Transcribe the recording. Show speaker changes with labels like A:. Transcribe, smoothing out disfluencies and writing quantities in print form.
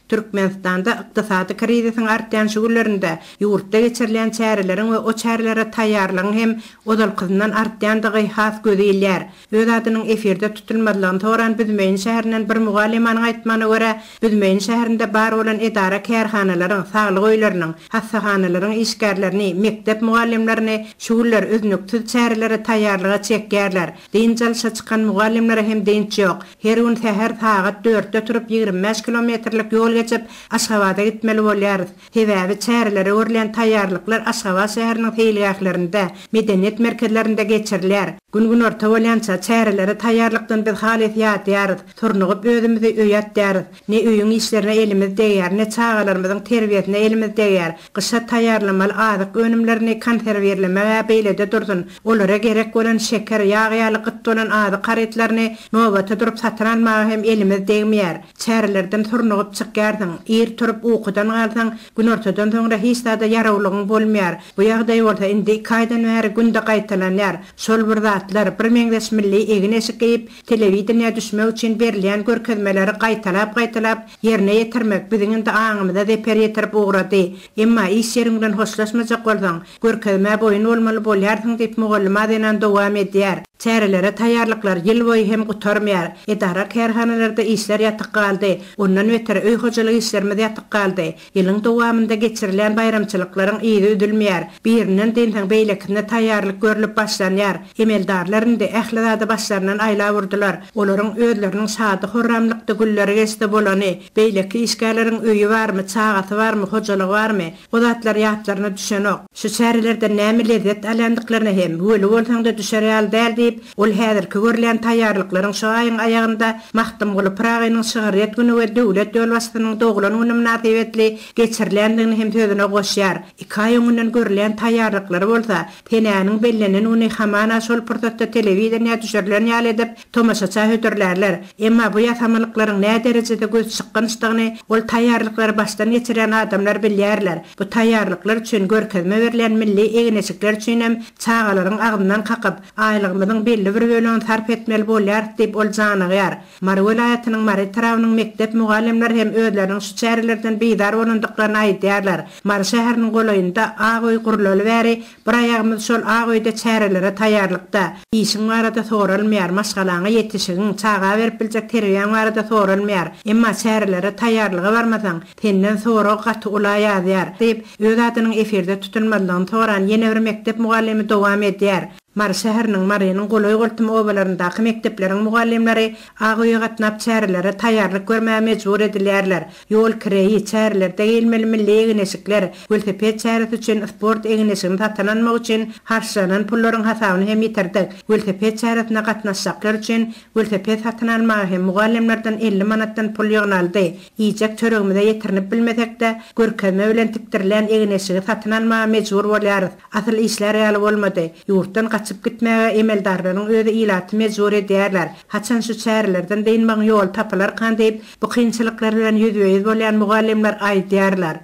A: Türkmenistanda ykdysady krizisiň artýan şu günlerinde ýurtda geçirilýän çäreleriň we o çärelere taýýarlygyň hem ozalkysyndan artýandygy has göze ilýär. Öz adynyň efirde tutulmazlygyny soran Büzmeýin şäherinden bir mugallymanyň aýtmagyna görä, Büzmeýin şäherinde bar bolan edara-kärhanalaryň, saglyk öýleriniň, hassahanalaryň işgärlerini, mekdep mugallymlaryny şu günler üznüksiz çärelere taýýarlyga çekýärler. Dynç alyşa çykan mugallymlara hem dynç ýok. Her gün säher sagat dörtde turup 25 kilometrlik ýol geçip, Aşgabada gitmeli bolýarys. Sebäbi çärelere görülýän taýýarlyklar Aşgabat şäheriniň seýilgählerinde, medeniýet merkezlerinde geçirilýär. Gün günorta bolýança, çärelere taýýarlykdan biz halys ýadýarys, surnugyp özümizi öýe atýarys. Ne öýüň işlerine elimiz degýär, ne çagalarymyzyň terbiýesine elimiz degýär. Gyşa taýýarlamaly azyk önümlerini konserwirlemeg-ä beýlede dursun, olara gerek bolan şeker, ýag ýaly gyt bolan azyk harytlaryny nobata durup satyn almaga hem elimiz degmeýär. Çärelerden surnugyp çykýarsyň. Ir turup ukudan galsaň, günortadan soňra hiç zada ýarawlygyň bolmaýar. Bu ýagdaý bolsa indi iki aýdan bäri günde gaýtalanýar. Şol bir zatlar, birmeňzeş milli egin-eşik geýip, telewideniýä düşmek üçin berilýän görkezmeleri gaýtalap-gaýtalap ýerine ýetirmek biziň indi aňymyza zeper ýetirip ugrady. Emma iş ýeriň bilen hoşlaşmajak bolsaň, görkezmä boýun bolmaly bolýarsyň diýip mugallyma zenan dowam edýär. Çärelere taýýarlyklar ýyl boýy hem gutarmaýar. Edara-kärhanalarda işler ýatyk galdy. Ondan beter öý hojalyk işlerimiz ýatyk galdy. Ýylyň dowamynda geçirilýän baýramçylyklaryň yzy üzülmeýär. Birinden dynsaň beýlekisine taýýarlyk görlüp başlanýar. Emeldarlar indi ähli zady başlaryndan aýlap urdular. Olaryň özleriniň şady-horramlykda günleri geçse bolany. Beýleki işgärleriň öýi barmy, çagasy barmy, hojalygy barmy? O zatlar ýatlaryna düşenok. Şu çärelerden näme lezzet alýandyklaryna hem, weli bolsaň-da düşer ýaly däl diýip, ol häzirki görülýän taýýarlyklaryň şu aýyň aýagynda Magtymguly Pyragynyň şygryýet güni we döwlet ýolbaşçysynyň doglan güni mynasybetli geçirilýändigini hem sözüne goşýar. Iki aý öňünden görülýän taýýarlyklary bolsa, senäniň bellenen güni hamana şol pursatda telewideniýä düşürilen ýaly edip, tomaşaça hödürlärler. Emma bu ýasamalyklaryň näderejede gözçykgynçdygyny ol taýýarlyklary başdan geçirýän adamlar bilýärler. Bu taýýarlyklar üçin görkezme berilýän milli egin-eşikler üçinem çagalaryň agzyndan kakyp, aýlygymyzyň belli bir bölegini sarp etmeli bolýarys diýip ol janygýar. Mary welaýatynyň Mary etrabynyň mekdep mugallymlary hem özleriniň şu çärelerden bizar bolandyklaryny aýdýarlar. Mary şäheriniň golaýynda ak öý gurlaly bäri Bir aýagymyz şol ak öýde çärelere taýýarlykda. Işiň barada soralmaýar, maşgalaňa ýetişigiň, çaga berip biljek terbiýäň barada soralmaýar. Emma çärelere taýýarlyga barmasaň, senden sorag gaty ula ýazýar, diýip, öz adynyň efirde tutulmazlygyny soran ýene bir mekdep mugallymy dowam edýär. Mary şäheriniň, Marynyň golaý-goltum obalaryndaky mekdepleriň mugallymlary ak öýe gatnap çärelere taýýarlyk görmäge mejbur edilýärler. Ýol kireýi, çärelerde geýilmeli milli egin-eşikler, welosiped çäresi üçin sport egin-eşigini satyn almak üçin harçlanan pullaryň hasabyny hem ýitirdik. Welosiped çäresine gatnaşjaklar üçin welosiped satyn almaga hem mugallymlardan 50 manatdan pul ýygnaldy. Iýjek çöregimize ýetirinip bilmesek-de, görkezme bilen tikdirilýän egin-eşigi satyn almaga mejbur bolýarys. Asyl işlär ýaly bolmady. Ýurtdan gaçyp gitmäge emeldarlaryň özi ilaty mejbur edýärler. Haçan şu çärelerden dynmagyň ýoly tapylarkan diýip, Bu kynçylyklar bilen ýüzbe-ýüz bolýan mugallymlar aýdýarlar.